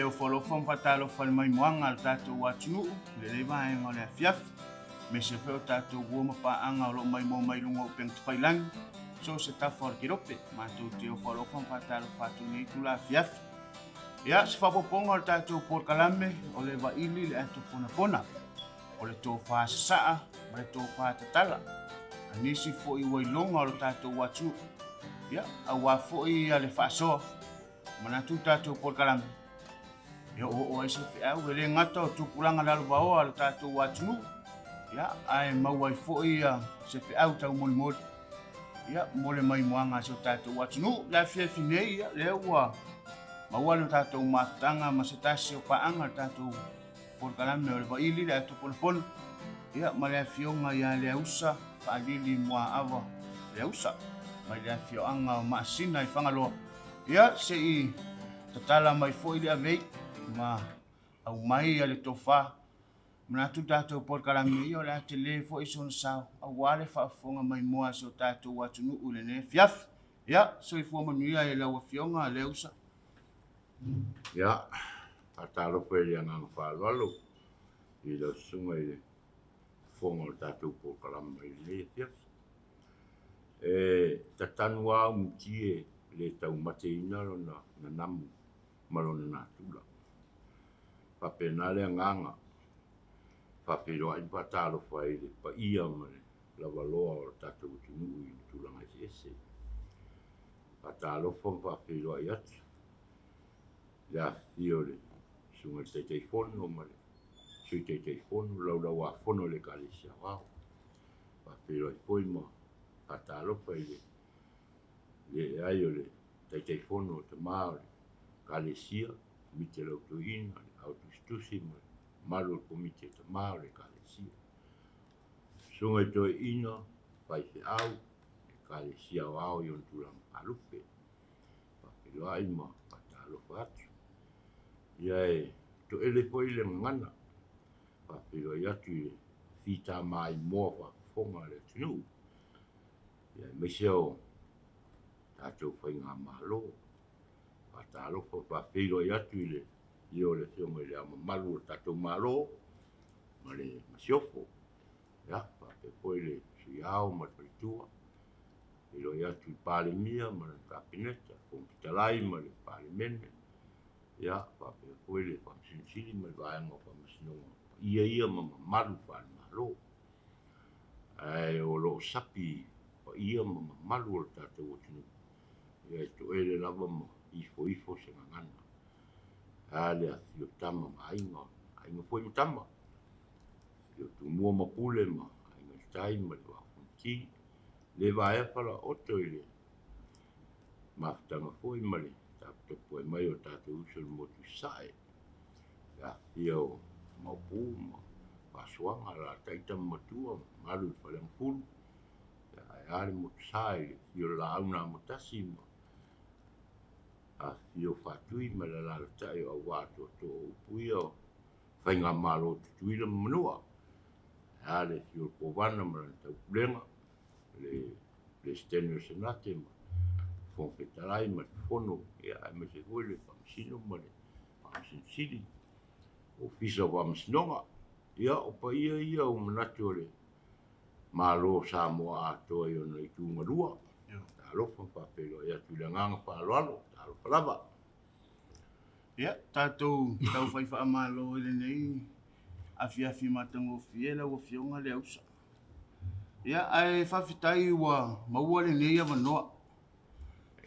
ofo alofa ma faatalofa i le maimoaga a le tatou atunuu i lenei vaega o le afiafi, aemaise foi o tatou uo ma paaga o lo o maimoa mai i luga o upega tafailagi, so o se tafa o le kelope. Matou te ofo alofa ma faatalofa atu i lenei itula afiafi. Ia, se faaopoopoga o le tatou polokalame o le vaili i le ato ponapona, o le tofa sasaa ma le tofa tatala, a nisi foi ua iloga o le tatou atunuu. Ia, aua foi le faasoa, manatu le tatou polokalame e oooo ai se feau, e le gata o tupulaga lalovaoa a le tatou atunuu, ia, ae maua ai foi se feau taumolimoli, ia, mo le maimoaga a si o tatou atunuu. Le afiafi nei, ia, lea ua maua le tatou mafutaga ma se tasi o paaga le tatou polokalame o le Vaili le Ato Ponopono, ia, ma le afioga ia Leausa Faalili Muaava Leausa mai le afioaga o Maasina i Fagaloa. Ia, se i tatala mai foi le avei ma aumai le tofa. Manatu le tatou polokalame ia o le a tele foi sona sao aua le faafofoga maimoa a si o tatou atunuu i lenei afiafi. Ia, soifua manuia i lau Afioga Leausa. Ia, faatalofa i le agaga faaaloalo i lau susuga i le fofoga o le tatou polokalame i lenei afiafi. E tatanu lava au muti e le taumateina lona nanamu ma lona natura. Faapena le agaga faafeiloai ma faatalofa ai i le paia ma le lavaloa o le tatou atunuu i tulaga eseese. Faatalofa ma faafeiloai atu i le afifio o le Susuga i le Taitaifono ma le Sui Taitaifono, Laulau-a-Fono a le Ekalesia Aoao. Faafeiloai foi ma faatalofa i le leai o le Taitaifono o Tama o le Ekalesia, Komiti a le Autoeaina, le Ao Tusitusi ma le mamalu o le Komiti a Tama o le Ekalesia. Susuga i Toeaina, faifeau, Ekalesia Aoao i ona tulaga faalupe. Faafeiloai ma faatalofa atu. Ia e toele foi le gagana. Faafeiloai atu i le fita maimoa faafofoga a le atunuu. Ia aemaise o tatou faigamalo. Faatalofa faafeiloai atu i le afio o le Afioga i le Ao Mamalu o le tatou Malo ma le Masiofo. Ia, faapea foi le Sui Ao ma le Faletua. Faafeiloai atu i le Palemia ma le Kapeneta, Fofoga Fetalai ma le Palemene. Ia, faapea foi le Faamasino Sili ma le Vaega o Faamasinoga paia ia ma mamalu faale-Malo. Ae o lo o sapi paia ma mamalu o le tatou atunuu, ia e toele lava ma ifoifo se gagana. Ae a le afifio o tama ma aiga, aiga foi ma tama, afifio o Tumua ma Pule ma Aiga i le Tai ma le Vaa o Fonoti, le vaea falaoto i le mafutaga foi ma le taputapuai mai o tatou uso i le motu i Sasae, le afifio o Maopu ma Faasuaga, alaalatai tama matua, mamalu i le Faleagafulu, ae a le motusa i le afio o le Laau na Amotasi ma afifio o Faatui ma le alaalatai o Auvaa Atoatoa o upu ia o Faigamalo o Tutuila ma Manua. Ae a le afio o le Kovana ma lana Taupulega, le Peresetene o le Senate ma le Fofoga Fetalai ma le Fono, aemaise foi le Faamasino ma le Faamasino Sili, Ofisa o Faamasinoga. Ia, o paia ia ua manatu o le Malo o Samoa atoa i ona ituga lua. Talofa ma faafeiloai atu i le agaga faaaloalo. Talofa lava. Ia, tatou taufai faamalo i lenei afiafi matagofie lau Afioga Leausa. Ia, ae faafetai ua maua lenei avanoa.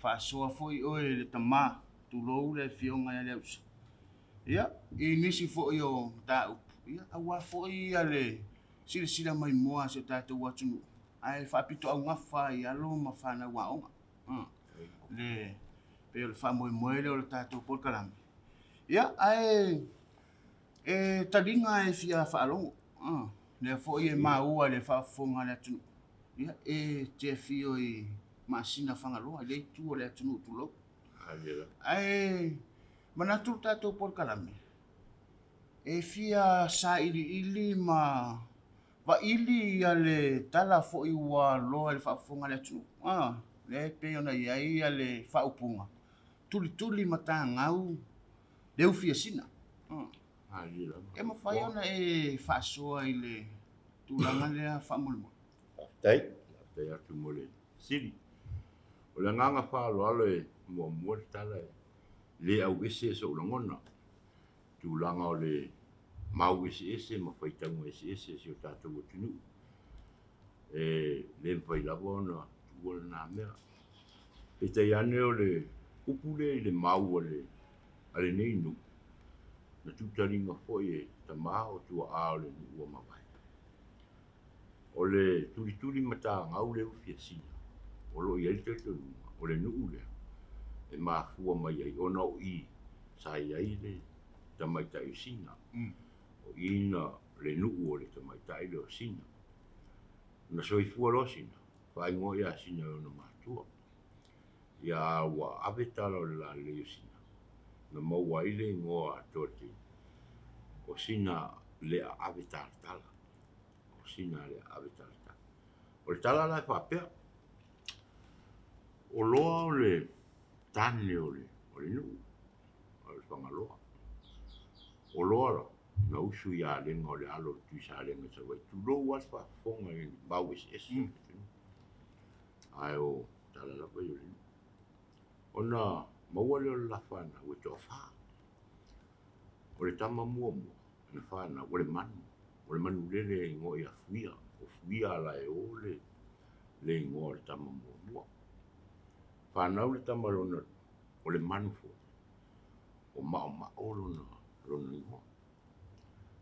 Faasoa foi oe le tama, tulou le Afioga ia Leausa. Ia, i nisi foi o mataupu, ia, aua foi ia le silasila maimoa a si o tatou atunuu, ae faapitoaugafa i alo ma fanau aoga. Le pei o le faamoemoe lea o le tatou polokalame. Ia, ae e taliga e fia faalogo. Lea foi e maua i le faafofoga a le atunuu, ia, e te afio i Maasina Fagaloa, i lea itu o le atunuu tulou. Ae manatu le tatou polokalame, e fia sailiili ma vaili ia le tala foi ua loa i le faafofoga a le atunuu. Lea e pei ona i ai le faaupuga, tulituli matagau. Le ufiasina. E mafai ona e faasoa i le tulaga lea faamolemole? Faafetai, faafetai atu mo le sili. O le agaga faaaloalo e muamua le tala e le auese sou lagona, tulaga o le mau eseese ma faitauga eseese a si o tatou atunuu. E le mafai lava ona tuua lena mea. Peitai ane o le upu lea i le mau a lenei nuu, na tuutaliga foi e tama o tuaa o le nuu ua mavae. O le tulituli matagau le ufi a Sina, o lo o i ai le talitonuga o le nuu lea e mafua mai ai ona o i sa i ai le tamaitai o Sina. O i na le nuu o le tamaitai lea o Sina. Na soifua loa Sina, faaigoa ia Sina e ona matua. Ia a ua ave tala o le lalelei o Sina, na maua ai le igoa atoa le teine, o Sina le aave talatala. O Sina le aave talatala. O le tala la e faapea, o Loa o le tane o le, o le nuu, o le Fagaloa. O Loa la, na usu ia Lega o le alo o le Tuisalega i Savaii, tulou lava le faafofoga i mau eseese o le atunuu. Ae o tala lava ia o le nuu. Ona maua lea o le la fanau e toafa. O le tama muamua na fanau o le manu, o le manulele e igoa ia Fuia, o Fuia Alaeo le, le igoa o le tama muamua. Fanau le tama lona lua, o le manu foi, o Maomao lona, lona igoa.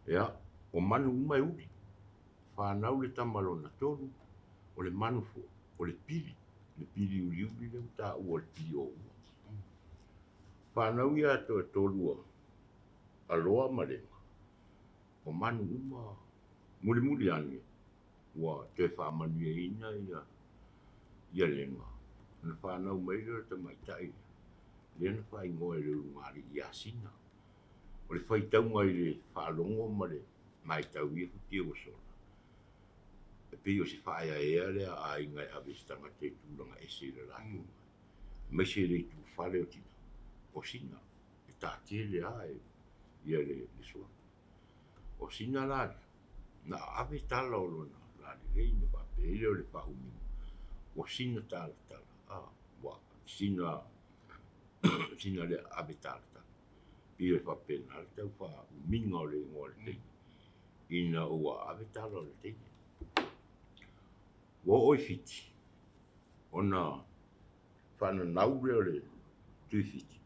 Ia, o manu uma e uli. Fanau le tama lona tolu, o le manu foi, o le pili, le pili uliuli lea ua taua o le pili oua. Fanau ia toatolu a Loa ma Lega, o manu uma mulimuli ane ua toe faamanuiaina ia ia Lega, ona fanau mai lea o le tamaitai lea, lea na faaigoa e le ulugalii ia Sina. O le faitauga i le faalogo ma le matau i ia futia ua sola, e pei o se faaeaea lea a aiga e ave i se tagata i tulaga ese i le latou aemaise le itufale o tina, o Sina, e taatele lava e ia le suafa. O Sina la lea, na ave tala o lona lalelei na faapea ai lea o le faaumiga, o Sina talatala, a, ua Sina, Sina lea ave talatala. Pei e faapena le tau faaumiga o le igoa o le teine, ina ua ave tala o le teine. Ua oo i Fiti, ona faananau lea o le Tui Fiti,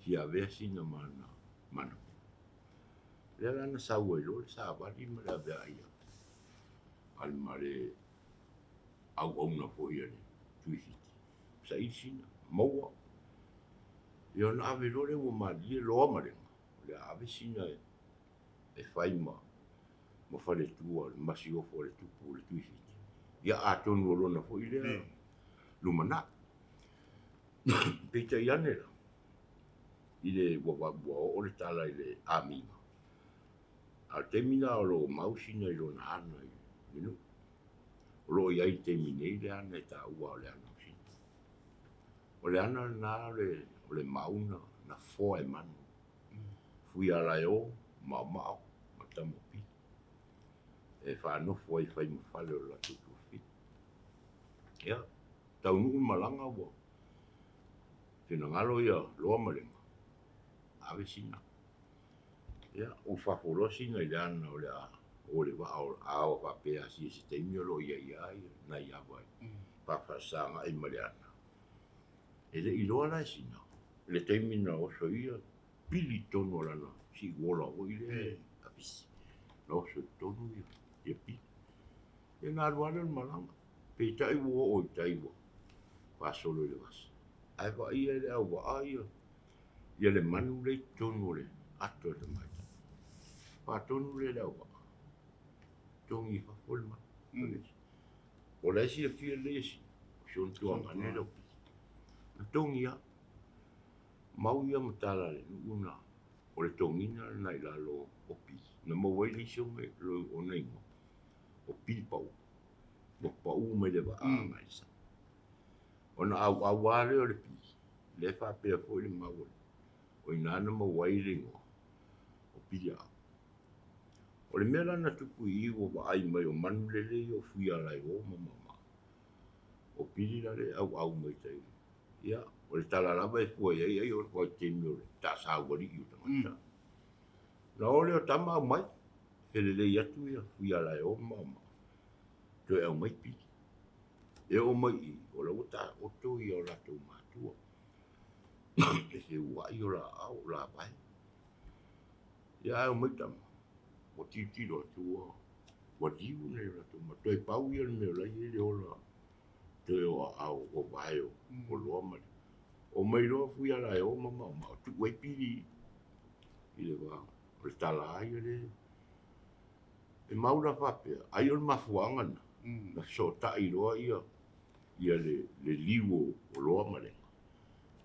fia avea sina ma ana manaoga. Lea la na sau ai loa le savali ma le aveai a le ma le auauna foi a le Tui Fiti, saili sina, maua. Ia ona ave loa lea ua malilie loa ma lega, o le a ave sina e fai ma ma faletua o le masiofo a le tupu o le Tui Fiti. Ia atonu o lona foi lea lumanai. Peitai ane la, i le ua ua oo le tala i le amiga, a o le taimi lena o lo o mau sina i lona ana i le nuu. O lo o i ai i le taimi nei le ana e taua o le ana o sina. O le ana lena o le, o le mau na, na foa e manu. Fuialaeo, maomao ma tamaopili e faanofo ai e fai ma fale o le latou tuafafine. Ia, taunuu le malaga ua finagalo ia Loa ma Lega, ave sina. Ia, ua fafo loa sina i le ana o le a o le vaa o a o faapea a sia se taimi o lo o i ai lava ia nai ava e faafaasagai ma le ana. E le i iloa la e sina le taimi na oso ai ia pili i totonu o lana siuola foi lea afisi. Na oso i totonu ia, ia pili. Ia na alu lava lea o le malaga. Peitai ua oo i tai ua faasolo i le vasa. Ae vaaia e le auvaa ia, ia le manu lea i totonu o le ato a le tamaitai. Faatonu lea e le auvaa, togi i fafo le manu. O la e silafia lelei e Sina, o si ona tuagane lea o Pili. Na togi lava. Mau ia ma tala a le nuu na o le togina lena i lalo o Pili. Na maua ai le isi ona igoa, o Pili Pau. Ua pau mai le vaa agai i le sami. Ona auau lava lea o le Pili, lea e faapea foi le mau a le O i ina na maua ai le igoa o Piliaau. O le mea la na tupu i i ua vaai mai o manu lele ia o Fuialaeō ma Maumau. O Pili la le auau mai tai. Ia, o le tala lava e fua i ai ai o le vaitaimi o le taasaualii o tagata. Na o lea o tama aumai, felelei atu ia Fuialaeō ma Maumau, toe aumai Pili. E oo mai i i, o la ua taoto ia o latou matua. E feuai o laau, o lavae. Ia ae omai tama, ua tilotilo atu ua ua liu nai o latou matua. Toe pau ia o le mea o la e i ai le ola toe o aao o vae o Loa ma le. Omai loa Fuialaeō ma Maumau, tuu ai Pili i le va o le tala lava ia lea. E mau la faapea, ai o le mafuaaga lena, na fesootai loa ia ia le le liu o Loa ma Lega,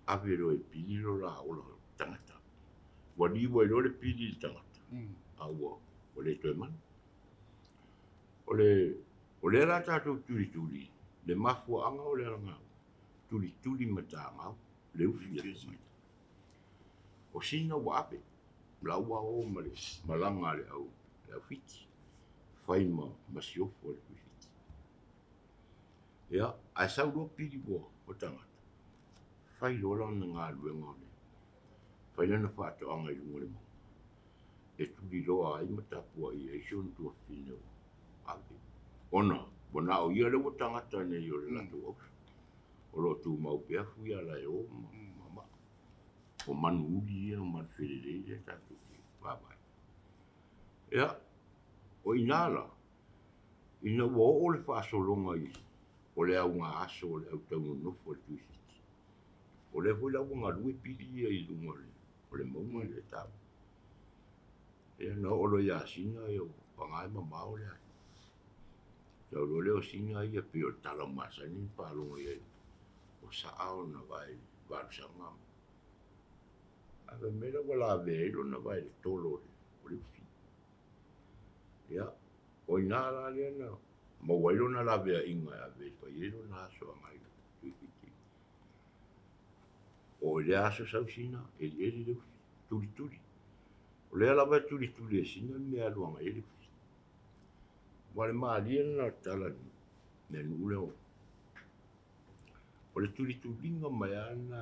ave loa e Pili lo la ola tagata. Ua liu ai loa le Pili i le tagata, a ua ua le toe manu. O le o lea la tatou tulituli, le mafuaaga o le alagau, tulituli matagau, le ufi a tamaiti. O Sina ua ave, la ua o ma le malaga a le au le au Fiti, fai ma masiofo a le Tuifiti. Ia, ae sau loa Pili ua ua tagata, fai loa lana galuega o le fai lana faatoaga i luga o le mauga e tuliloa ai ma tapuai ai si ona tuafafine ua ave. Ona ua na o ia lea ua tagata nei o le latou auso. O lo o tumau pea Fuialaeō ma Maumau. O manu uli ia, o manu felelei lea tatou te vaavaai. Ia, o i ina la, ina ua oo le faasologa i o le auga aso o le au taunonofo a le Tuifiti, o lea foi la ua galue Pili ia i luga o le mauga lea e taua. Ia na oo loa ia Sina ia ua paga e mamao le aiga. Sau loa lea o Sina ia pei o le tala masani na faalogo i ai o saa ona vae i valusaga. Ae fai mai la ua lavea ai lona vae i le tolo o le ufi. Ia, o i ina la lea na maua ai lona laveaiga e ave e fai ai lona aso agai i le Tuifiti. Oo i lea aso sau Sina, elieli le ufi, tulituli. O lea lava e tulituli e Sina le mea e alu agai ai le ufi. Aua o le malie lena o le tala i le nuu lea o le tulituliga mai lava lena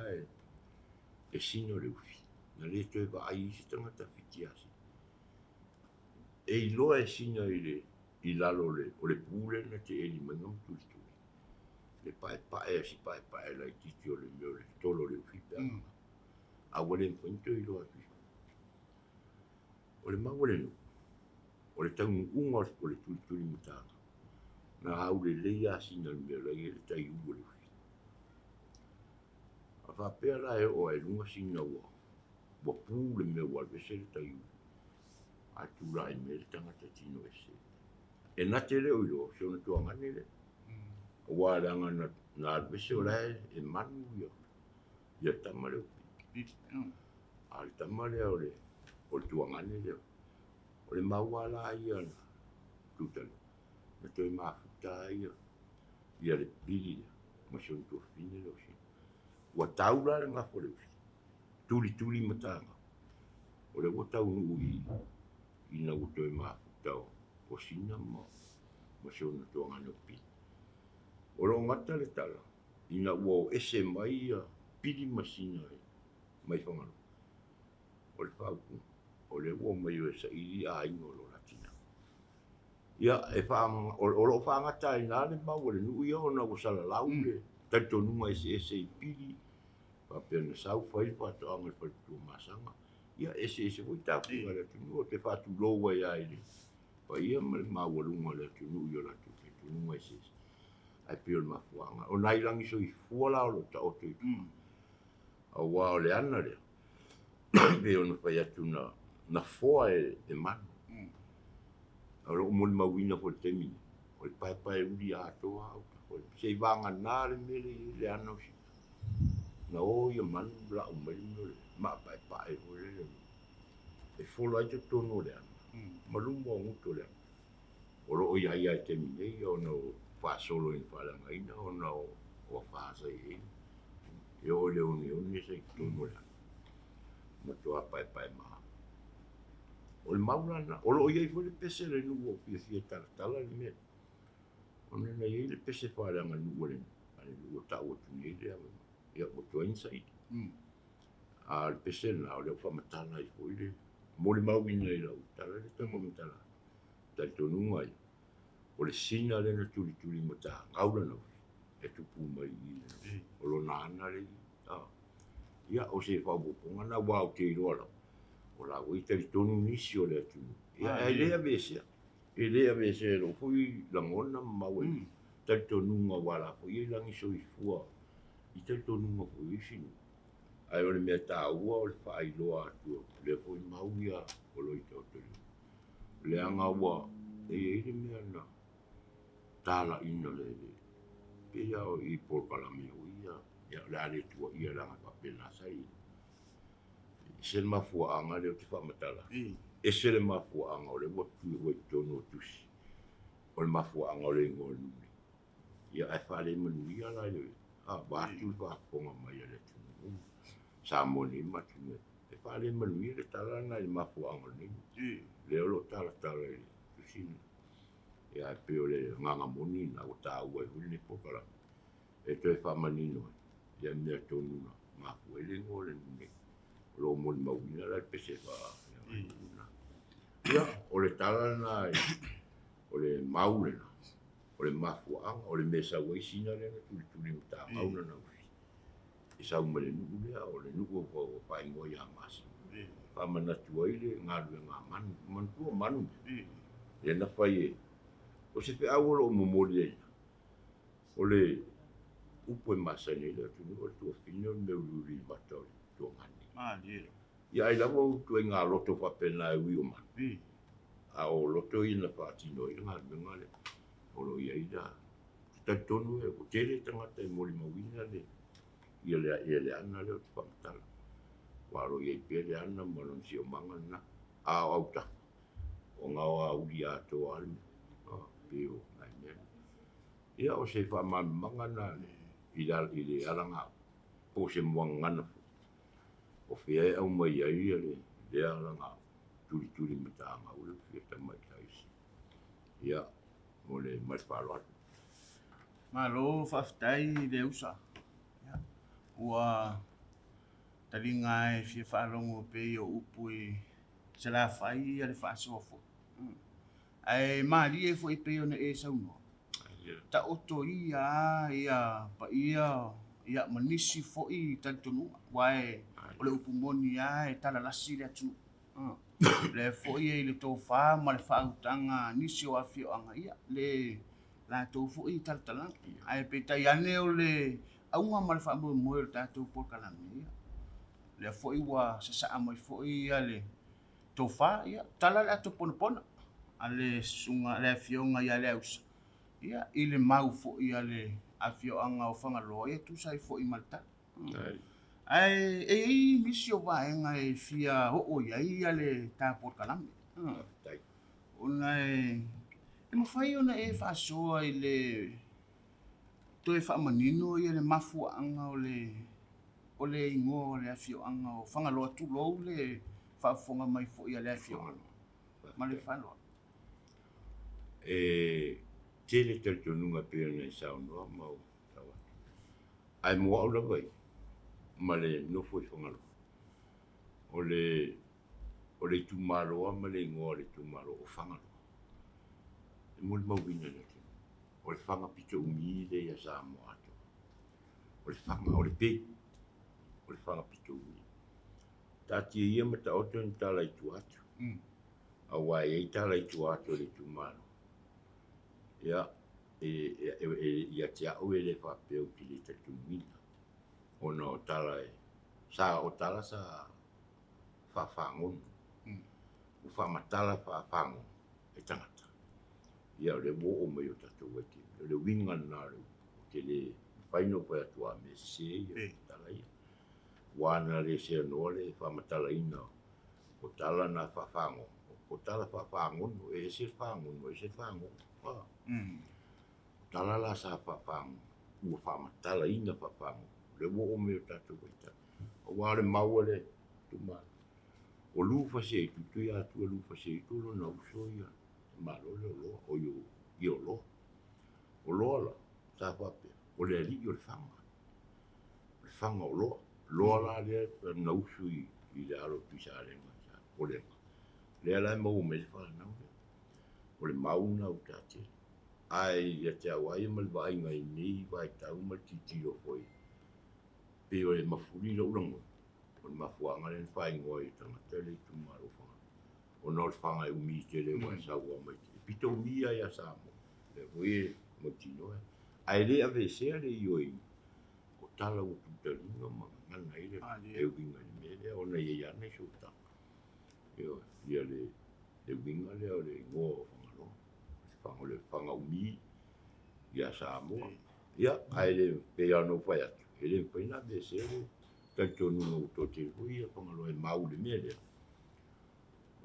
e Sina o le ufi. Na le toe vaai ai se tagata Fiti ia Sina. E iloa e Sina i le i lalo o le pu lea na te eli mai ma tulituli. Le paepae a si paepae laitiiti o le mea o le tolo o le ufi pe a a ua le mafai ona toe iloa atu i fafo. O le mau a le nuu, o le taunuuga o le tulituli mataga, na aulelei lava Sina i le mea o la e i ai le taiulu o le ufi. A faapea la e oo lava i luga Sina ua ua pu le mea ua alu ese le taiulu, ae tulai mai le tagata tino ese. E na te le o iloa si ona tuagane lea. Aua leaga na, na alu ese o la e manu ia, ia tama lea o Pili. A o le tama lea o le, o le tuagane lea. O le mau lava la ia na tutali, na toe mafuta ai ia, ia le Pili lea ma si ona tuafafine lea o Sina. Ua tau la le gafa o le ufi, tulituli mataga. O lea ua taunuu i ina ua toe mafuta o Sina ma, ma si ona tuagane o Pili. O lo o gata le tala, ina ua o ese mai ia Pili ma Sina mai Fagaloa, o le faaupuga, o lea ua omai e saili aiga o lo la tina. Ia, e wha, o, o lo o whaangata ai nā le mau a le nuu ia ona ua salalau le talitonuga eseese i Pili, faapea na sau fai le faatoaga i le faletua masaga. Ia, eseese foi tapuaiga a le atunuu, ou te faatulou ai lava i le paia ma le maualuga o le atunuu i o latou talitonuga eseese. Ae pei o le mafuaaga. O nai lagi soifua la o lo o taoto i tua. Aua o le ana lea, pei ona fai atu na, na foa e, e manu. O lou molimauina foi i le taimi nei, o le paepae uli atoa au se i vagana le mea lea e i ai le ana o Sina. Na o ia manu lau mai le mea o le maa paepae foi lele e fola ai totonu o le ana ma luma o gutu o le ana. O lo o i ai lava i le taimi nei ona o faasolo ina faaleagaina ona o afa sa i ai. E oo i le oneone sa i totonu o le ana. Matua paepae ma. O le mau la lena. O lo o i ai foi le pese a le nuu ua ou fiafia e talatala le mea lea. Ona na i ai le pese faaleaganuu a le nuu ua tau atu nei le ia ua tuai ona saili. A o le pese lena, o lea ua faamatala ai foi le molimauina i lau tala lea e tau faamatala atu. Talitonuga ia, o le sina lea na tulituli matagau lana ufi e tupu mai i i, o lona ana lea i i. Ia, o se faaopoopoga lena, aua ou te iloa lava, o la ua talitonu nisi o le atunuu. Ia, ae le aveesea, e le aveesea e lou foi lagona ma mau ai talitonuga, aua o la foi e i lagi soifua i talitonuga foi o isi nuu. Ae o le mea taua o le faailoa atu o lea foi mau ia o lo o i taotolima. Leaga ua e i ai le mea na talaiina le pei lava o i polokalame o ia, ia o le a le tuuaia leaga e faapena sa i ese le mafuaaga lea ou te faamatala atu. Ese le mafuaaga o lea ua tuu i totonu o tusi, o le mafuaaga o le igoa o le nuu nei. Ia ae faalemanuia la i le vaeatu le faafofoga mai a le atunuu Samoa nei ma atunuu e faalemanuia le tala lena i le mafuaaga o lenei nuu. Lea o lo o talatala i le tusi lena. Ia ae pei o le agaga moni lena ua taua ai foi lenei polokalame e toe faamanino ai ia mea tonu na mafua ai le igoa o le nuu nei. O lo o molimauina la le pese faaleaganuu lena. Ia, o le tala lena o le mau lena, o le mafuaaga, o le mea e sau ai sina lea na tulituli matagau lana ufi. E sau mai le nuu lea, o le nuu ua faaigoa ia Masina. Faamanatu ai le galuega a manu, manatua o manu mea. Lea na fai e, o se feau o lo o momoli ai ina, o le upu e masani ai le atunuu o le tuafine o le mea uliuli i mata o le tuagane. Ia ai lava o ituaiga loto faapena e ui o manu. A o loto ia na faatino ai le galuega lea, o lo o i ai la, ou te talitonu ua tele tagata e molimauina le ia le ia le ana lea ou te faamatala. Aua o lo o i ai pea le ana ma lona siomaga lena. A o autafa, o gaoauli atoa lava le mea. Pei o nai mea na. Ia o se faamalamalamaga lena i le i le alagaoa po o se muagagana foi. O fea e aumai ai ia le lea alagaoa tulituli matagau le fia tamaitai. Ia, mo le ma le faaaloalo. Malo faafetai i le usa. Ia, ua taliga e fia faalogo pei o upu i Salafai ia le faasoa foi. Ae malie foi pei ona e saunoa, taoto ia a ia paia ia ma nisi foi talitonuga, aua o le upu moni lava e talalasi le atunuu. Lea foi e i le tofa ma le faautaga a nisi o afioaga, ia le latou foi talatalaga. Ae peitai ane o le auga ma le faamoemoe o le tatou polokalame, ia lea foi ua sasaa mai foi ia le tofa, ia tala le ato ponapona a le susuga le afioga ia Leausa, ia i le mau foi a le afioaga o Fagaloa, ia tusa ai foi ma le tala. Ae e i ai nisi o vaega e fia oo i ai ia le ta polokalame. Ona e mafai ona e faasoa i le toe faamanino ia le mafuaaga o le o le igoa o le afioaga o Fagaloa, tulou le faafofoga mai foi a le afioaga. Ma le faaaloalo. E tele talitonuga e pei ona e saunoa ma ou tau atu. Ae mo au lava ia, ma le nofo i Fagaloa, o le o le itumalo lava ma le igoa o le itumalo o Fagaloa, e molimauina e le atunuu, o le faga pito umi lea ia Samoa atoa. O le faga, o le pei, o le faga pito umi. Taatia ia ma taoto ni tala i tua atu, aua e i ai tala i tua atu o le itumalo. Ia, ia te au e le faapea ou te le talitonuina, ona o tala e, sa, o tala sa faafagono, ua faamatala faafagono e tagata. Ia o lea ua oo mai i o tatou vaitaimi, o le uiga lena o le upu, ou te le mafai ona ou fai atu a mea sese ia tala ia. Ua na le seanoa le faamatalaina o tala na faafagono, o tala faafagono, e ese le fagono, ese le fagono. O tala la sa faafagono, ua faamatalaina faafagono, lea ua oo mai i o tatou vaitaimi. Aua o le mau a le itumalo. O Lufaseitu, Tuiatua Lufaseitu o lona uso ia, le Malo lea o Loa, oi o, ia o Loa. O Loa la, sa faapea, o le alii o le faga. O le faga o Loa. Loa la lea na usu i, i le alo o Tuisalega sa Polega. Lea la e maua mai le fanau lea. O le mau lena o Utatele. Ae ia te au lava ia ma le vaaiga i lenei vaitau ma le tilotilo foi, pei o le mafuli lou lagona, o le mafuaaga lea na faaigoa ai e tagata le itumalo o Fagaloa, ona o le faga e umi tele aua e sau lava mai e pito umi lava ia Samoa, lea foi e mautinoa ae le aveesea le ioeina o tala ua tutaliga ma gagana ai le e uiga i le mea lea ona e i ai lava nai sootaga. Ioe, ia le le uiga lea o le igoa o Fagaloa, o le faga umi ia Samoa. Ia, ae le pei lava ona ou fai atu, e le mafai ona aveesea le talitonuga ua toatele foi ia Fagaloa e mau i le mea lea.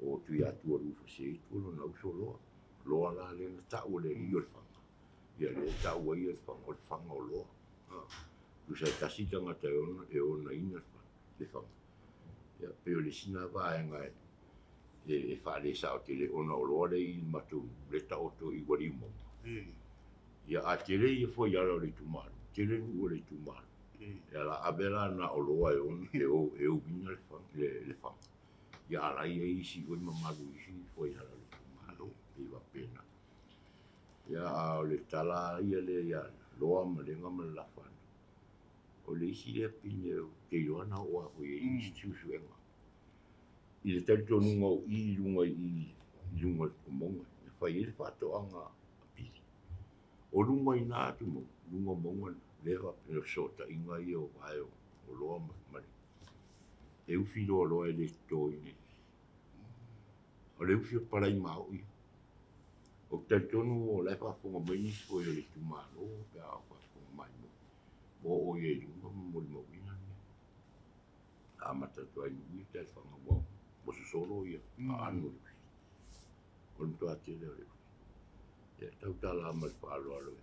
O Tuiatua Rufuseitu o lona uso Loa. Loa la lea na tau o le alii o le faga. Ia lea e tau ai le faga, o le faga o Loa. Tusa e tasi tagata e ona, e onaina le faga. Ia, pei o le isi lena vaega e, e, e faalesao tele ona o Loa lea i le matou nuu, lea e taoto i Ualiumauga. Ia, a tele ia fuaiala o le itumalo, tele nuu o le itumalo. Ia la ave la na o Loa e ona, e o, e uina le faga, le, le faga. Ia a la e i ai isi foi mamalu i isi fuaiala o le itumalo, pei faapena. Ia, a o le tala lava ia lea ia Loa ma Lega ma le Lafana, o le isi lea pine ou te iloa na oo lava foi i ai isi suesuega. I le talitonuga o i i luga i i i luga o mauga, na fai ai le faatoaga a Pili. O luga i na atu mauga, luga o mauga na, lea e faapea o fesootaiga ia o vae o Loa ma le E ufi loa loa e le totoina e isi. O le ufi o palai maoi. Ou te talitonu o la e faafofoga mai nisi foi o le itumalo pe a faafofoga mai mo mo oo ia i luga ma molimauina le mea. Amata atu ai nuu ia talifaga ua ua sosolo ia aano o le ufi. O le matua tele o le ufi. Ia tautala lava ma le faaaloalo e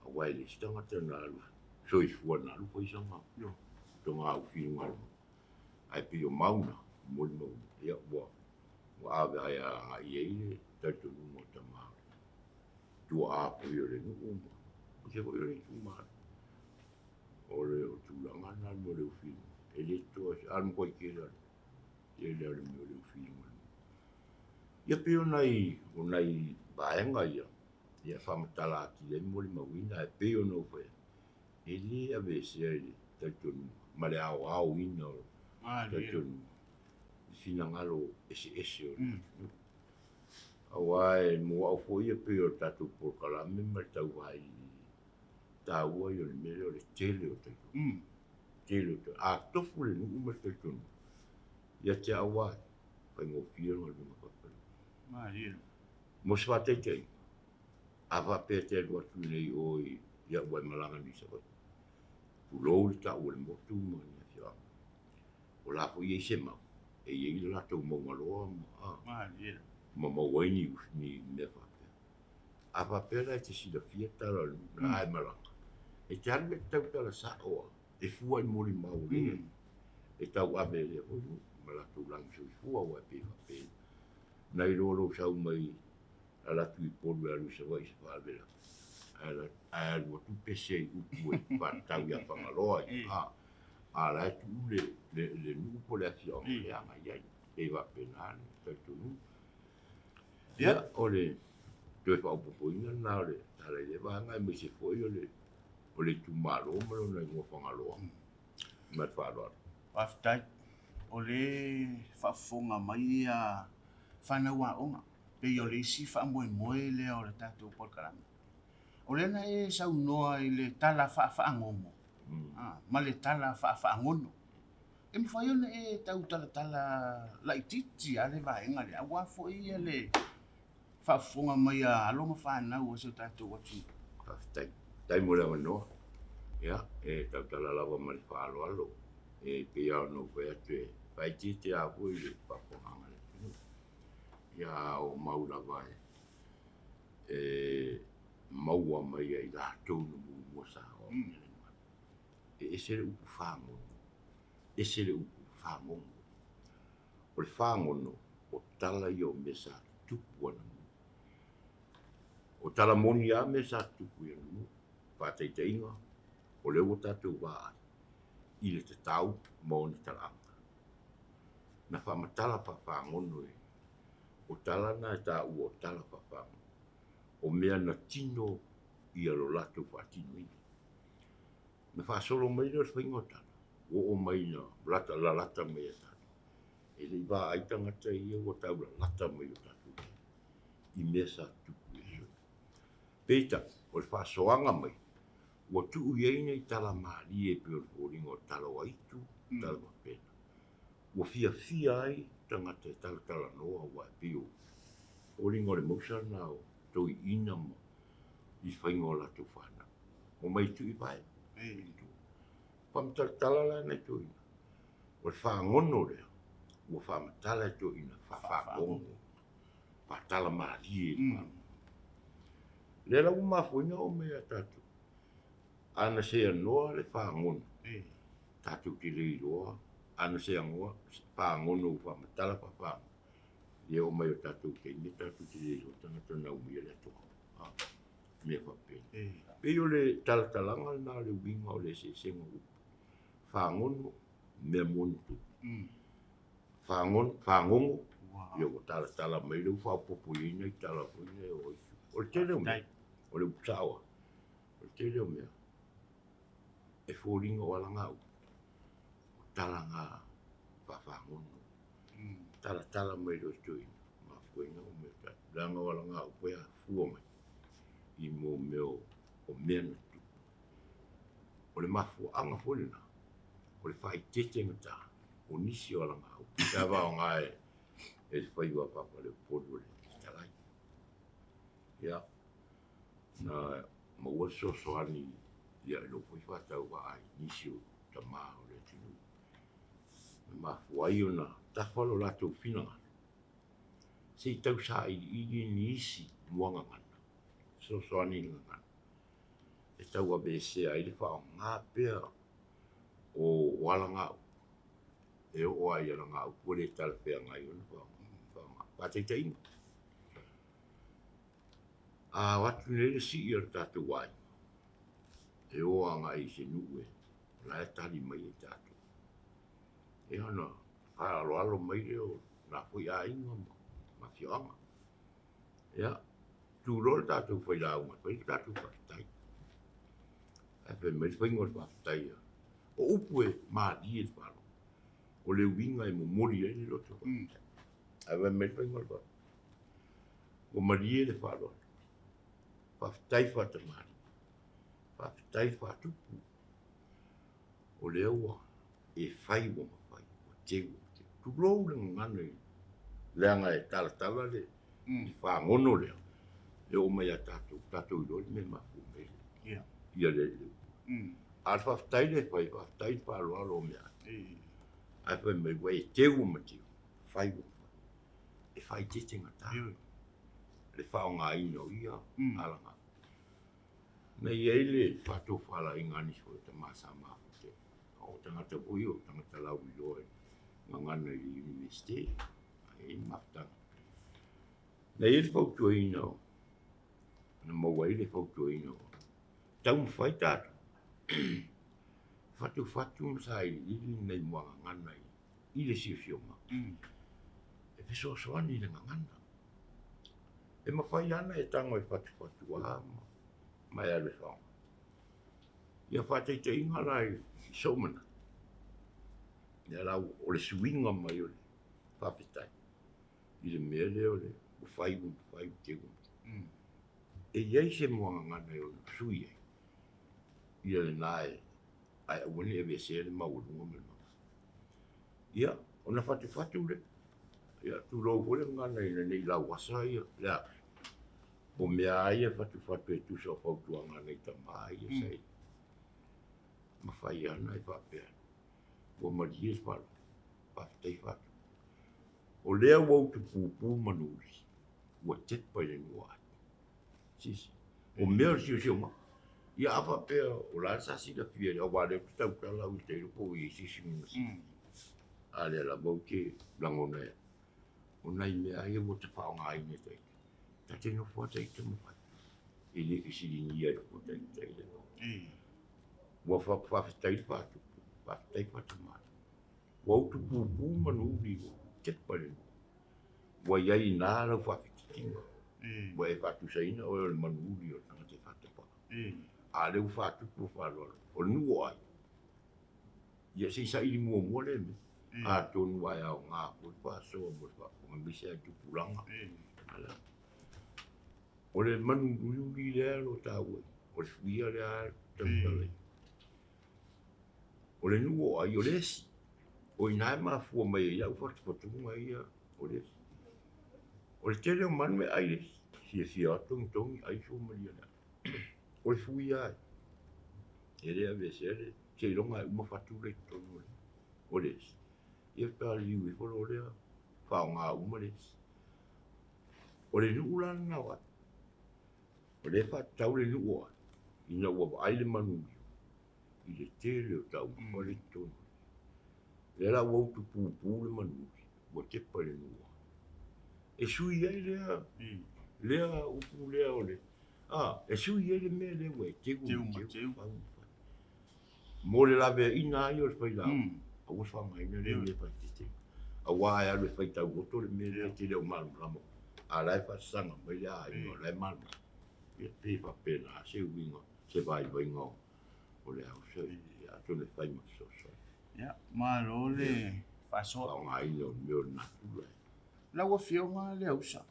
aua e leai se tagata na alu soifua na alu fai sana toga ufi i luga o le mauga. Ae pei o mau na, molimauina, ia ua ua ave ai agai i ai le talitonuga o tama o le tuaa foi o le nuu ma aemaise foi o le itumalo. O le o tulaga na mo le ufi e le toa se a le makuai tele o le tele o le mea o le ufi i luga o le mauga. Ia pei o nai o nai vaega ia ia faamatala atili ai molimauina ae pei ona ou fai atu, e le aveesea i le talitonuga ma le aoaoina o talitonuga i finagalo eseese o le atunuu. Aua e mo au foi ia pei o le tatou polokalame ma le tauvailiili taua ia o le mea lea o le tele o talitonuga. Tele o talitonuga. A tofu le nuu ma le talitonuga, ia te au lava ia, faigofie le galuega faapena. Mo se faataitaiga, a faapea e te alu atu nei i o i ua e malaga nei i Savaii, tulou le tau o le motu ma ni afioaga, o la foi e i ai se mau, e i ai le latou maugaloa ma, ma maua ai ni, ni mea faapea. A faapea la e te silafia tala o le nuu na a e malaga, e te alu e te tautala sao lava, e fua i molimau o le e tauave e lea foi nuu ma latou lagi soifua aua e pei e faapena. Nai lo lou sau mai ala atu i Upolu e alu i Savaii i se faalavelave, ae alu atu pese i upu e faatatau ia Fagaloa a, a la e tuu le, le, le nuu po o le afioaga e agai ai. Pei faapena le talitonuga. Ia, o le toe faaopoopoina lena o le tala i lea vaega aemaise foi o le, o le itumalo ma lona igoa Fagaloa. Ma le faaaloalo. Faafetai. O lea e faafofoga mai ia fanau aoga, pei o le isi faamoemoe lea o le tatou polokalame. O lea na e saunoa i le tala faafagogo ma le tala faafaagono. E mafai ona e tau talatala laitiiti lava le vaega lea, aua foi ia le faafofoga mai a alo ma fanau a si o tatou atunuu. Faafetai. Faafetai mo le avanoa. Ia, e tautala lava ma le faaaloalo. E pei lava ona ou fai atu e faaitiitia lava foi le faafofogaaga a le atunuu. Ia, a o mau lava e maua mai ai latou na muamua sa aoaoina le mamalu. E ese le upu fagogo, ese le upu fagogo. O le fagono, o tala ia o mea sa tutupu anamua. O tala moni lava mea sa tutupu i anamua. Faataitaiga, o lea ua tatou vaai i le tatau ma ona talaaga. Na faamatala faafagono e o tala na e taua o tala faafagono, o mea na tino ia lo latou faatinoina. Na faasolo mai lea o le faiga o tala, ua oo mai ina lalata mai ia tatou. E le i vaai tagata ia ua tau lalata mai o tatou i mea sa tutupu i aso. Peitai, o le faasoaga mai, ua tuu i ai nai tala malie e pei o le foliga o tala o aitu, tala faapena. Ua fiafia ai tagata e talatalanoa aua e pei o foliga o le mausa lena o toeaiina ma i faiga o latou fanau. Omai e tuu i vae. Faamatalatala la nai toeaiina. O le fagono lea ua faamatala e toeaiina faafagogo, faatala malie i le fagogo. Lea la ua mafua ai ona oo mai ia tatou. A na seanoa le fagono, tatou te le iloa, a na seanoa fagono ua faamatala faafagogo, ia oo mai o tatou taimi tatou te le iloa tagata na umia le atoa. Mea faapena. Pei o le talatalaga lena o le uiga o le eseesega o upu. Fagono, mea moni tupu. Fagono, fagogo, ia ua talatala mai lea ua faaopoopo i ai nai tala foi nei o aitu. O le tele o mea, o le upu sao lava, o le tele o mea, e foliga o alagaupu, o talaga faafagono. Talatala mai loa e toeaiina, mafua ai ona oo mai ia tatou. Leaga o alagaupu e afua mai i mea o mea na tutupu. O le mafuaaga foi lena, o le faaeteetegata o nisi o alagaupu pe a faaaoga e le faiva a Papa Leopold o le fetalai. Ia, na maua le fesoasoani ia i lou foi faatauvaa i nisi o tama o le atunuu. Na mafua ai ona tafa lo latou finagalo se i tau sailiili nisi muagagana, fesoasoani i le gagana e tauaveesea ai le faaaoga pea o alagaupu e oo lava i alagaupu ua le talafeagai ona faaaoga. Faataitaiga, a o atu nei le sii o le tatou aiga e o agai i se nuu e o la e tali mai ai tatou. Ia ona faaaloalo mai lea o na foi aiga ma afioaga. Ia, tu loa le tatou failauga e fai le tatou faafetai. Ae fai mai le faiga o le faafetai a. O upu e malie le faalogo. O le uiga e momoli ai le loto faafetai. Ae fai mai le faiga o le faafetai. Ua malie le faaloalo. Faafetai faatamalii. Faafetai faatupu. O lea ua e fai ua mafai, ua teu ua teu. Tulou le gagana i leaga e talatala le fagono lea e oo mai ia tatou, tatou iloa le mea e mafua mai ai ia le upu. A o le faafetai lea e fai, faafetai le faaaloalo o mea ai. Ae fai mai ua e teu ua mateu, fai ua mafai. E faaeteetegata le faaaogaina o ia alagaoa. Na i ai le faatofalaiga a nisi foi o tama sa mafuta, o tagata foi o tagata lauiloa i gagana i le Iunivesite, a i ai le mafutaga. Na i ai le fautuaina o, na maua ai le fautuaina o, taumafai tatou fatufatu ma sailiili nai muagagana i le siosiomaga e fesoasoani i le gagana. E mafai lava ona e tago e fatufatu lava ma e alu e faaaoga. Ia faataitaiga la i sou manatu, lea la o le suiga mai o le faafetai i le mea lea o le ua fai ua mafai ua teu ua teu. E i ai se muagagana e ono sui ai ia lena e ae aua ne i aveesea le maualuga ma le mamalu. Ia, ona fatufatu lea. Ia, tulou foi le gagana ina ne i lauasa ia le a. O mea lava ia e fatufatu e tusa o fautuaga a nai tama ia sa i mafai lava ona e faapea ua malie le falo, faafetai fatu. O lea ua utupupu manuli, ua tepa i le nuu atu. Sisi, o mea o le siosiomaga. Ia a faapea o la sa silafia, aua o lea ou te tautala au i le tailo po o i ai se isi mea. A lea lava ou te lagona ai, o nai mea ia ua tafaaaogaina e ita. Ta te nofo lava ita ma fai. E le fesiligia ai fua ita i le ua faafetai le faatupu, faafetai faatamala. Ua utu pupu manu uli ua tepa le nuu. Ua i ai i ina lau faafetitiga. Ua e faatusaina oe o le manu uli o le tagata e faatapaa. A lea ua faatupu ua faaaloalo. O le nuu o ai. Ia se i saili muamua lea mea. Atonu ae aoga foi le faasoa mo le faafofoga aemaise lava i tupulaga. Ala. O le manu uliuli lea o lo o taua, o le fuia lea tautala i. O le nuu o ai, o le esi. O i ina e mafua mai ai lau fatufatuga ia o le esi. O le tele o manu e ai le esi. Fiafia lava togitogi ai suamalie le ai. O le fuia ai. E le aveesea le seiloga e uma fatu le i totonu o le esi. Ia pe a liu ifo loa lea, faaaoga uma le esi. O le nuu la lena o ai. O lea e faatatau le nuu o ai, ina ua vaai le manu i le tele o taumafa le i totonu. Lea la ua utu pupu le manu ua tepa i le nuu o ai. E sui ai lea, lea upu lea o le, e sui ai le mea lea ua e teu Teu ma ma teu, teu. fau ma fai. Mo le laveaiina ai o le failauga, aua le faaaogaina lea mea faatetele. Aua e alu e faitauloto le mea lea te le o malamalama. A la e faasaga mai le aiga, o la e malamalama. Ia pe faapena se uiga, se vaivaiga o le ausa, atonu e fai ma fesoasoani. Ia, malo le faasoa. Faaaogaina o le mea o le natura. Lau afioga le ausa,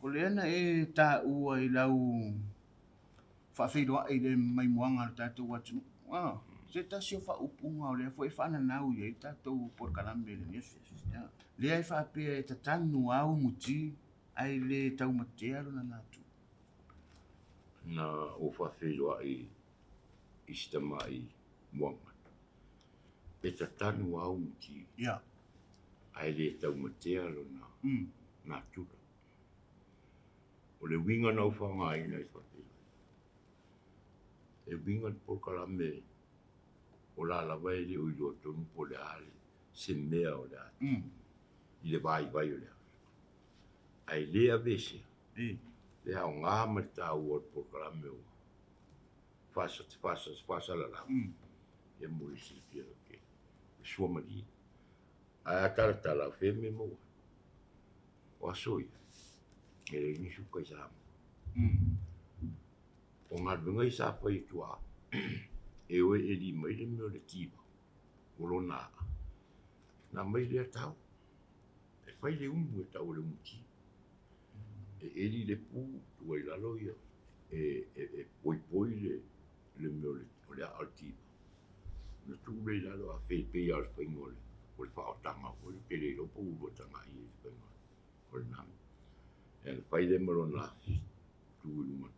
o lea na e taua i lau faafeiloai i le maimoaga o le tatou atunuu. Se tasi o faaupuga o lea foi e faananau i ai le tatou polokalame i lenei afiafi. Ia. Lea e faapea e tatanu lava umuti ae le taumatea lona natura. Na ou faafeiloai i si tamai moaga. E tatanu lava umuti ae le taumatea lona natura. O le uiga na ou faaaogaina i faafeiloai. E uiga le polokalame o la lava e le o iloa tonu po o le a le se mea o le a i le vaivai o le aso. Ae le aveesea le aoga ma le taua o le polokalame ua faasalalau. Ia mo le silafia lautele. Le suamalie. Ae a talatala o fea mea maua ai. O aso ia, e leai ni suka i Samoa. O galuega ia sa fai e tuaa, e o e eli mai le mea o le tiva, o lona aa. Na mai lea tau, e fai le umu e tau o le umuti. E eli le pu, tua i lalo ia, e poipoi le mea o le aa o le tiva. Na tuu le i lalo a feipei a o le faiga o le faaotaga foi, te le iloa po ua lua tagai i le faiga o le nami. E na fai le ma lona afi, tu i luma,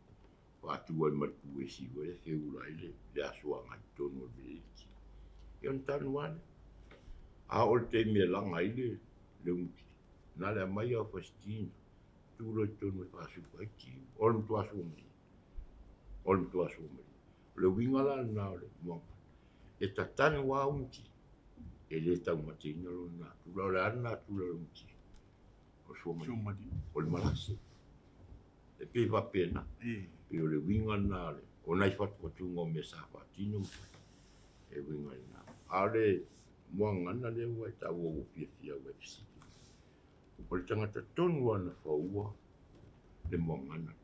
faatu ai ma le pu e siu ai le feula ai le aso agai totonu o le veleleti. Ia ona tanu lava lea. A oo le taimi e laga ai le umuti, na le aumai au fasitina, tu loa i totonu e faasuka ai tiu. O le matua suamalie. O le matua suamalie. O le uiga la lena o le moaga. E tatanu lava umuti, e le taumateina lona natura. O le a le natura o le umuti? O le suamalie. Suamalie. O le malase. E pei faapena. Pei o le uiga lena o nai fatufatuga o mea sa faatino ma fai. E uiga lena. A o le moagana lea ua e taua ua fiafia ua e fesili. O le tagata tonu lava na faua le moagana.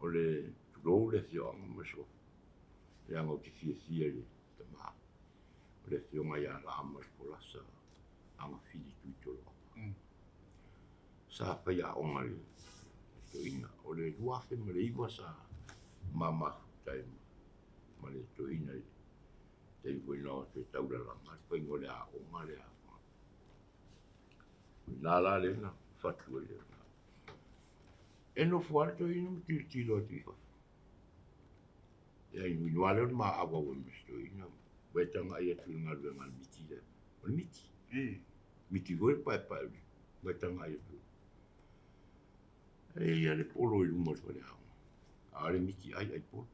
O le tulou le afioaga ma le suafa. Leaga ou te fiafia i le tama. O le afioga ia Lama le Folasa Agafili Tuitoloafa. Sa fai aoga le toeaina. O le 2009 sa mamafuta ai ma le toeaina i le taimi foi na o atu e taulalaga le faiga o le aoga lea. O ina la lea na fatu ai le. E nofo lava le toeaina ma tilotilo atu i fafo. Ia inuinu lava lea o le maauau ai ma si toeaina. Ua e tagai atu i le galuega a le miti lea. O le miti. Miti foi le paepae o le ua e tagai atu. E ia le polo i luma o le faleaoga. A o le miti ai ai polo.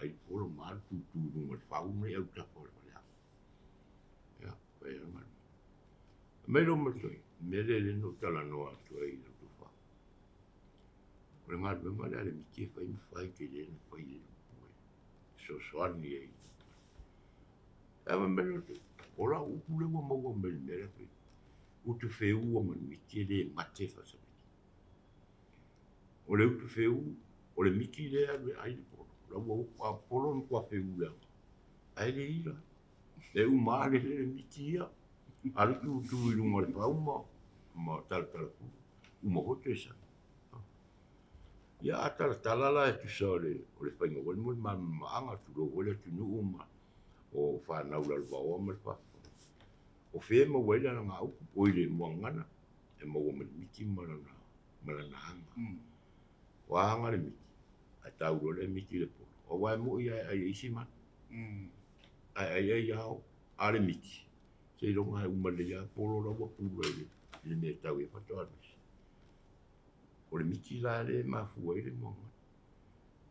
Ai polo ma alu tutu i luga o le fau mai autafa o le faleaoga. Ia, fai ai le galuega. Mai lou matou, mea lea lea na ou talanoa atu ai i lau tofa. O le galuega lea a le miti e fai ma fai tele na fai e upu e fesoasoani ai. Ae fai mai lou toeaina, o lau upu lea ua maua mai le mea lea fai, utu feua ma le miti e le mate faasamiti. O le utu feu, o le miti lea e alu e ai le polo. La ua a polo na matua feu leaga. Ae le ila. E uma lava le le miti ia. Alu tutu i luga o le fau ma talatala fulu. Uma foi toe sami. Ia a talatala la e tusa o le o le faiga foi mo le malamalamaaga, tulou foi le atunuu ma o fanau lalovaoa ma le faafofoga. O fea e maua ai le alagaupu? Oi le muagana e maua mai le miti ma lana ma lana aga. O a aga le miti? Ae tau loa le miti i le polo. Aua e moi lava e ai e isi manu. Ae ai ai ao a le miti, seiloga e uma lelei lava polo la ua pula i le mea e tau i ai faatoa alu ese. O le miti la lea e mafua ai le muagana.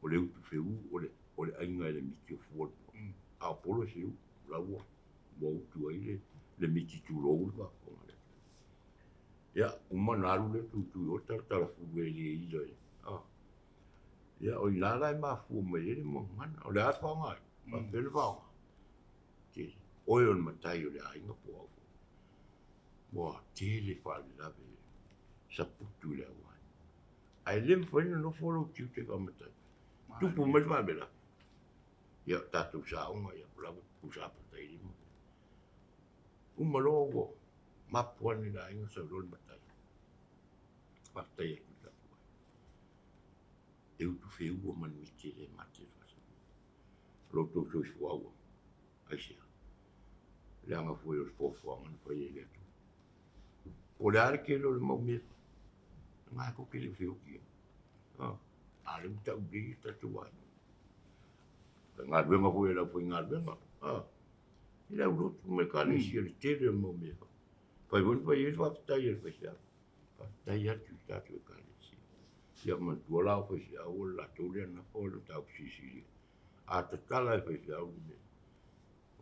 O le utu feu, o le, o le aiga e le miti o fua le polo. A o polo e feu, la ua, ua utu ai le, le miti tulou le faafofoga a le atunuu. Ia, uma ona alu lea tutu i o talatala fulu e le ila i, a. Ia, o i ina la e mafua mai ai le muagana. O le a le faaaoga ai? Faapefea le faaaoga? Tele. Oe o le matai o le aiga po o au foi. Ua tele faalavelave saputu i le auai. Ae le mafai ona nofo lou tiute faamatai. Tupu mai le faalavelave. Ia, o tatou saoga, ia, o la ua pusa lima. Uma loa ua mapu ane le aiga sau loa le matai. Faafetai atu i le tapuai. E utu feua ma le miti e le mate le faasaoga. O lo outou soifua auau. Aisea? Leaga foi o le foafoaga na fai e le Atua. Po o le a le tele o le mau mea e fai, na tou te le feoti ai. A lea ua tau lelei le tatou aiga. Faigaluega foi e le aufaigaluega. I le aulotu ma ekalesia le tele o le mau mea e fai. Fai foi na fai ai le faafetai a le faifeau. Faafetai atu i tatou ekalesia. Ia manatua la o faifeau o le latou lea nafa o le mataupu silisili. A tatala e faifeau le mea,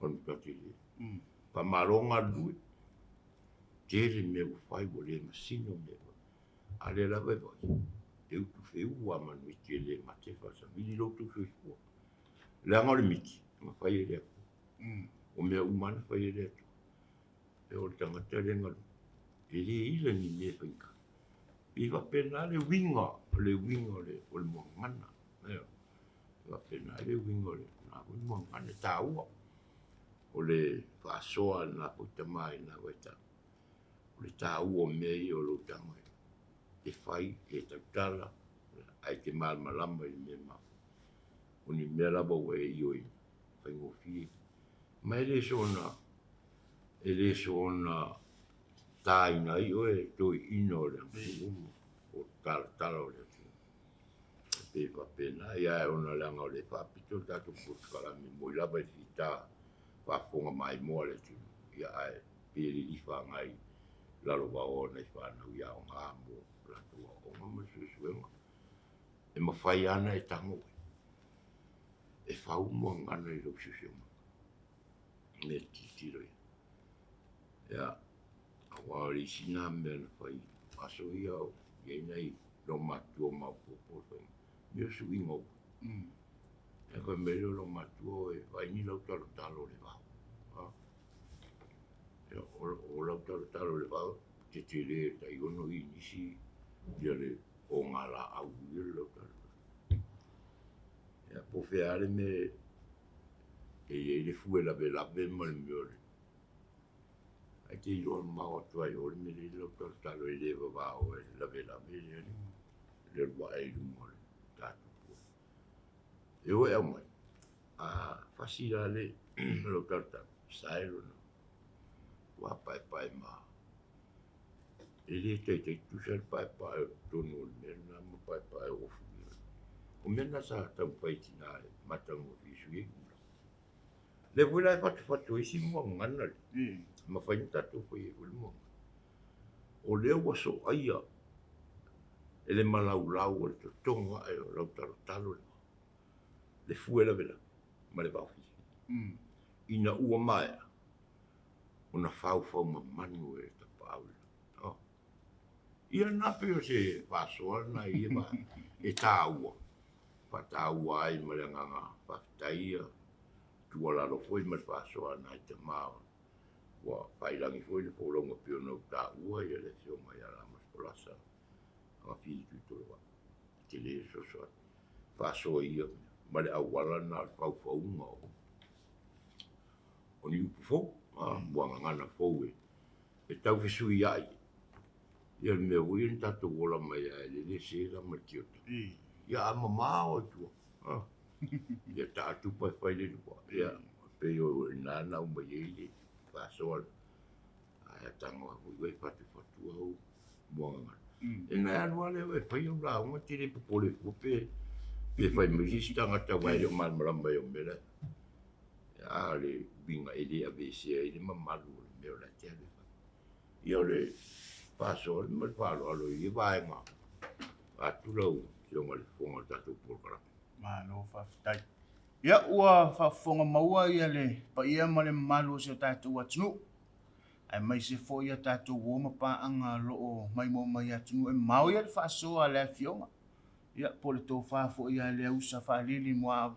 o le matua tele. Faamalo galulue. Tele mea ua fai ua le masino mea e fai. A lea lava e vaai, e utu feu lava ma le miti e le mate faasamili lo outou soifua. Leaga o le miti, na fai e le Atua. O mea uma lava na fai e le Atua. E o le tagata lea galu, e le ila ni mea faigata. E faapena le uiga, le uiga o le, o le muagana. E faapena le uiga o le na foi muagana e taua. O le faasoa a lena foi tama i lena vaitau. O le taua o mea ia o lou tago e fai, e tautala, ae e te malamalama i le mea mafua. O ni mea lava ua e ioeina, faigofie. Ma e le soona, e le soona taina ai oe e toeaiina o le atunuu ma o talatala o le atunuu. E pei faapena, ia ae ona leaga o lea e faapito le tatou polokalame moi lava i le fita faafofoga maimoa a le atunuu, ia ae pei e lilifa agai lalovaoa o nai fanau i aoga mo latou aoaoga ma le suesuega. E mafai lava ona e tago oe e fau muagana i lou siosiomaga. Mea tilotilo ia. Ia, aua o le isi na mea na fai aso ia o i ai nai loomatutua maopoopo o le faiga, mea o suiga o upu. Ae fai mai lea o loomatutua e vaai ni lau talotalo o le vao. Ia, o lau talotalo o le vao, tetele tai ono inisi ia le ogalaau ia le lau talotalo. Ia, po o fea lava le mea e i ai le fue lavelave ma le mea o le Ae te iloa mamao atu ai o le mea lea i lau talotalo e le vavao e lavelave lea le alu ae i luma o le tatupu. E o e aumai, a fasi la le lau talotalo, sae lona ua paepae ma e le taitai tutusa le paepae o totonu o le mea lena ma paepae o ofu. O mea na sa taumafai e tina e matagofie sui ai ula. Lea foi la e fatufatu ai isi muagana lea, mafai ona tatou faia ai foi le muagana. O lea ua soaia e le malaulau o le totogo ae o lau talotalo le vao, le fue lavelave ma le vao filifili. Ina ua maea ona faufau mamanu e le tapaau. faauilavea. Ia lena pei o se faasoa lena i ia vaega e taua, faataua ai ma le agaga faafetai ia tuualalo foi ma le faasoa a nai tama ua faiilagi foi le folauga pei ona ou taua ia le Afioga ia Ramos Polasa Agafili Tuitolovai. E tele le fesoasoani faasoa i ia mea ma le auala lena o le faufauga o ni upu fou, muagagana fou e tau fesuiai ia le mea foi ia na tatou ola mai ai i le sela ma le tioto. Ia a mamao i tua, ia taa tupa e fai le lua. Ia pei o i ina na aumai ai le faasoa lea. Ae a tago lava foi oe fatufatu au muagagana. E na e alu lava lea e fai au lauga, e te le popole fua pe fai mai se isi tagata aua e le o malamalama i au mea la e fai. A o le uiga e le aveesea ai le mamalu o le mea o la e te alu e fai. Ia o le faasoa ma le faaaloalo i ia vaega atu lau Afioga i le Fofoga o le tatou polokalame. Malo faafetai. Ia ua faafofoga maua ia le paia ma le mamalu o si o tatou atunuu, aemaise foi ia tatou uo ma paaga o lo o maimoa mai i atunuu e mamao ia le faasoa a le Afioga, ia po o le tofa foi ia Leausa Faalili Muaava.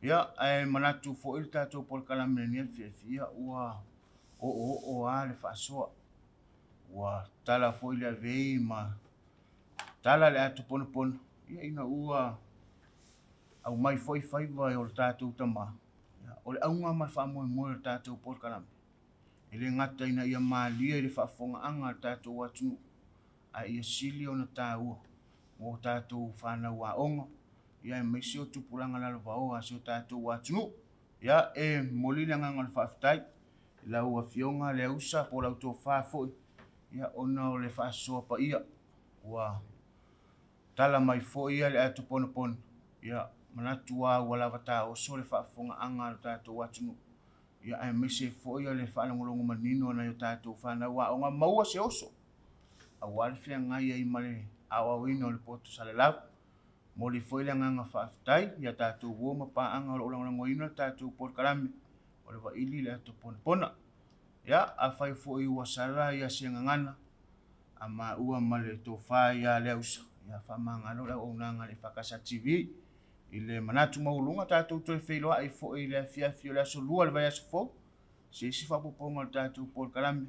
Ia ae manatu foi le tatou polokalame lenei afiafi, ia ua oooo lava le faasoa. Ua tala foi le avei ma tala le ato ponapona, ia ina ua aumai foi faiva e o le tatou tama. Ia, o le auga ma le faamoemoe o le tatou polokalame, e le gata ina ia malie i le faafofogaaga a le tatou atunuu, a ia sili ona taua mo tatou fanau aoga, ia aemaise o tupulaga lalovaoa a si o tatou atunuu. Ia, e momoli le agaga o le faafetai i lau Afioga Leausa po o lau tofa foi, ia, ona o le faasoa paia ua tala mai foi ia le ato ponapona. Ia, manatu lava ua lava taoso le faafofogaaga a lo tatou atunuu, ia, aemaise foi o le faalogologo manino a nai o tatou fanau aoga maua se oso aua le feagai ai ma le aoaoina o le poto salalau. Momoli foi le agaga faafetai i a tatou uo ma paaga o lo o lagolagoina le tatou polokalame o le Vaili le Ato Ponapona. Ia, afai foi ua sala ia se gagana a maua ma le tofa ia Leausa, ia faamagalo le auaunaga a le EFKS TV. I le manatu maualuga tatou toe feiloai foi i le afiafi o le aso Lua o le vaiaso fou, se isi faaopoopoga o le tatou polokalame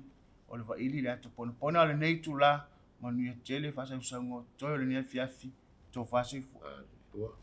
o le Vaili le Ato Ponapona. O lenei itula, manuia tele faasausauga o totoe o lenei afiafi. Tofa soifua. Soifua.